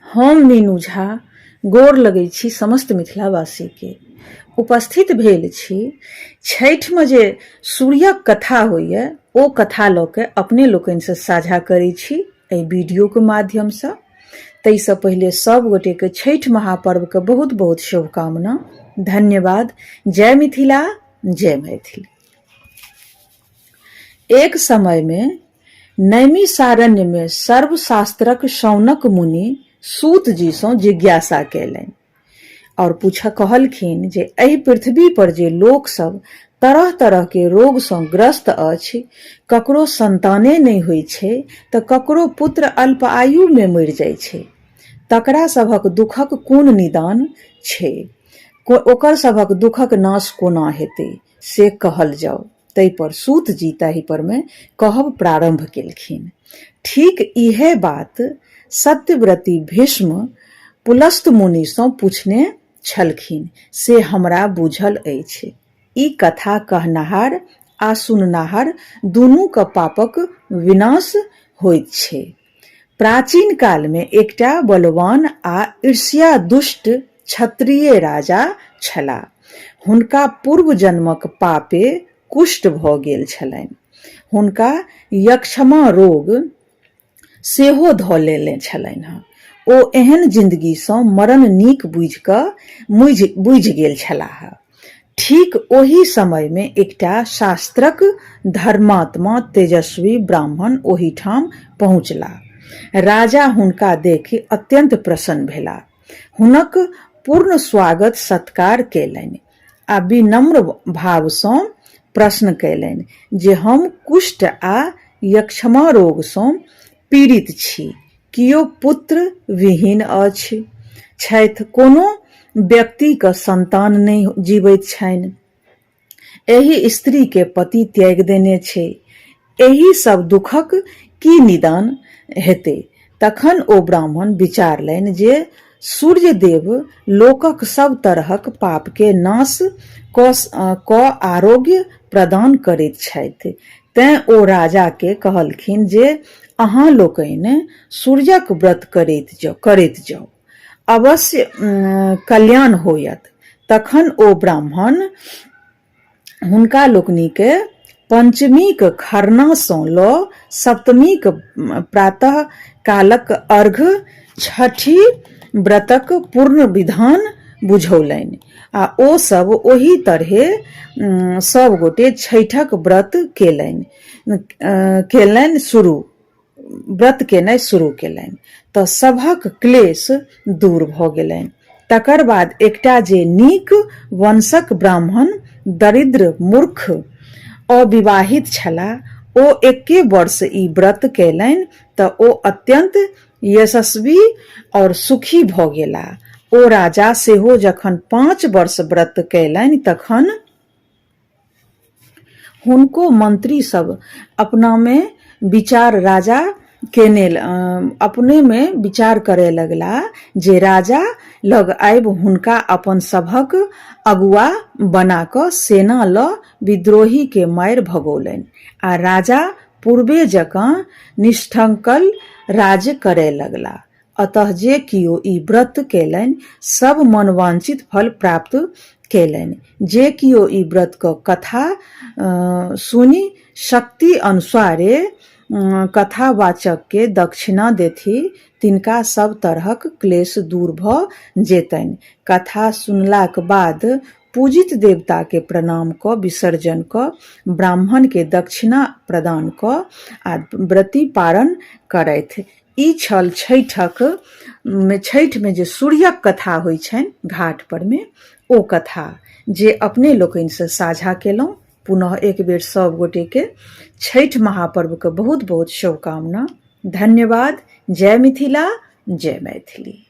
हम मीनू झा गोर लगै छी समस्त मिथिलावासीके। उपस्थित भेल छी छठिमे जे सूर्यक कथा होइए ओ कथा लऽ के अपने लोकनिसँ साझा करै छी एहि वीडियोके माध्यमसँ। ताहिसँ पहिले सब गोटेके छठि महापर्वके बहुत बहुत शुभकामना। धन्यवाद। जय मिथिला, जय मैथिली। एक समयमे नैमिषारण्यमे सर्वशास्त्रक शौनक मुनि सूत जीसँ जिज्ञासा कयलनि आओर पूछ कहलखिन जे एहि पृथ्वी पर जे लोक सब तरह तरह के रोगसँ ग्रस्त अछि, ककरो संताने नहि होइ छै तऽ ककरो पुत्र अल्प आयुमे मरि जाइ छै, तकरा सभक दुखक कोन निदान छै? ओकर सभक दुखक नाश कोना हेतै से कहल जाउ। ताहिपर सूत जी ताहि परमे कहब प्रारम्भ केलखिन। ठीक इएह बात सत्यव्रती भीष्म पुलस्त मुनिसँ पुछने छलखिन से हमरा बूझल अछि। ई कथा कहनाहर आ सुननाहर दुनूक पापक विनाश होइत छै। प्राचीन कालमे एकटा बलवान आ ईर्ष्यादुष्ट क्षत्रिय राजा छलाह। हुनका पूर्व जन्मक पापे कुष्ठ भऽ गेल छलनि। हुनका यक्ष्मा रोग सेहो धऽ लेने छलनि। ओ एहन जिन्दगीसँ मरण नीक बुझि कऽ बुझि गेल छलाह। ठीक ओही समयमे एकटा शास्त्रक धर्मात्मा तेजस्वी ब्राह्मण ओहिठाम पहुँचलाह। राजा हुनका देखि अत्यन्त प्रसन्न भेलाह। हुनक पूर्ण स्वागत सत्कार कयलनि आ विनम्र भावसँ प्रश्न कयलनि जे हम कुष्ठ आ यक्ष्मा रोगसँ पीड़ित छी। कियो पुत्र विहीन अछि छथि, कोनो व्यक्तिक संतान नहि जीबैत छनि। एहि स्त्री के पति त्यागि देने छै। एहि सब दुखक की निदान हेतै? तखन ओ ब्राह्मण विचारलनि जे सूर्यदेव लोकक सब तरहक पाप के नाश कऽ आरोग्य प्रदान करैत छथि। तेँ ओ राजा के कहलखिन जे अहाँ लोकनि सूर्यक व्रत करैत जाउ। अवश्य कल्याण होयत। तखन ओ ब्राह्मण हुनका लोकनिकेँ पञ्चमीक खरनासँ लऽ सप्तमीक प्रातः कालक अर्घ छठि व्रतक पूर्ण विधान बुझौलनि आ ओ सभ ओही तरहे सभ गोटे छठिक व्रत केलनि शुरू। व्रत केनाइ शुरू केलनि तऽ सभक क्लेश दूर भऽ गेलनि। तकर बाद एकटा जे नीक वंशक ब्राह्मण दरिद्र मूर्ख अविवाहित छलाह ओ एके वर्ष ई व्रत केलनि तऽ ओ अत्यन्त यशस्वी और सुखी भऽ गेलाह। ओ राजा सेहो जखन 5 वर्ष व्रत कयलनि तखन हुनको मंत्री सब अपनामे विचार राजा केने अपनेमे विचार करय लगला जे राजा लग आबि हुनका अपन सभक अगुआ बना कऽ सेना लऽ विद्रोहीके मारि भगौलनि आ राजा पूर्वे जकाँ निष्ठंकल राज्य करय लगला। अतः जे कियो ई व्रत कयलनि सब मनवांछित फल प्राप्त कयलनि। जे कियो ई व्रत क कथा सुनि शक्ति अनुसारे कथावाचक के दक्षिणा देथि तिनका सब तरहक क्लेश दूर भ जेतनि। कथा सुनलाक बाद पूजित देवता के प्रणाम क विसर्जन क ब्राह्मण के दक्षिणा प्रदान क आ व्रती पारण करथि। ई छल छठिक मे छठिमे जे सूर्यक कथा होइ छनि घाट परमे ओ कथा जे अपने लोकनिसँ साझा केलहुँ। पुनः एक बेर सब गोटेके छठि महापर्वके बहुत बहुत शुभकामना। धन्यवाद। जय मिथिला, जय मैथिली।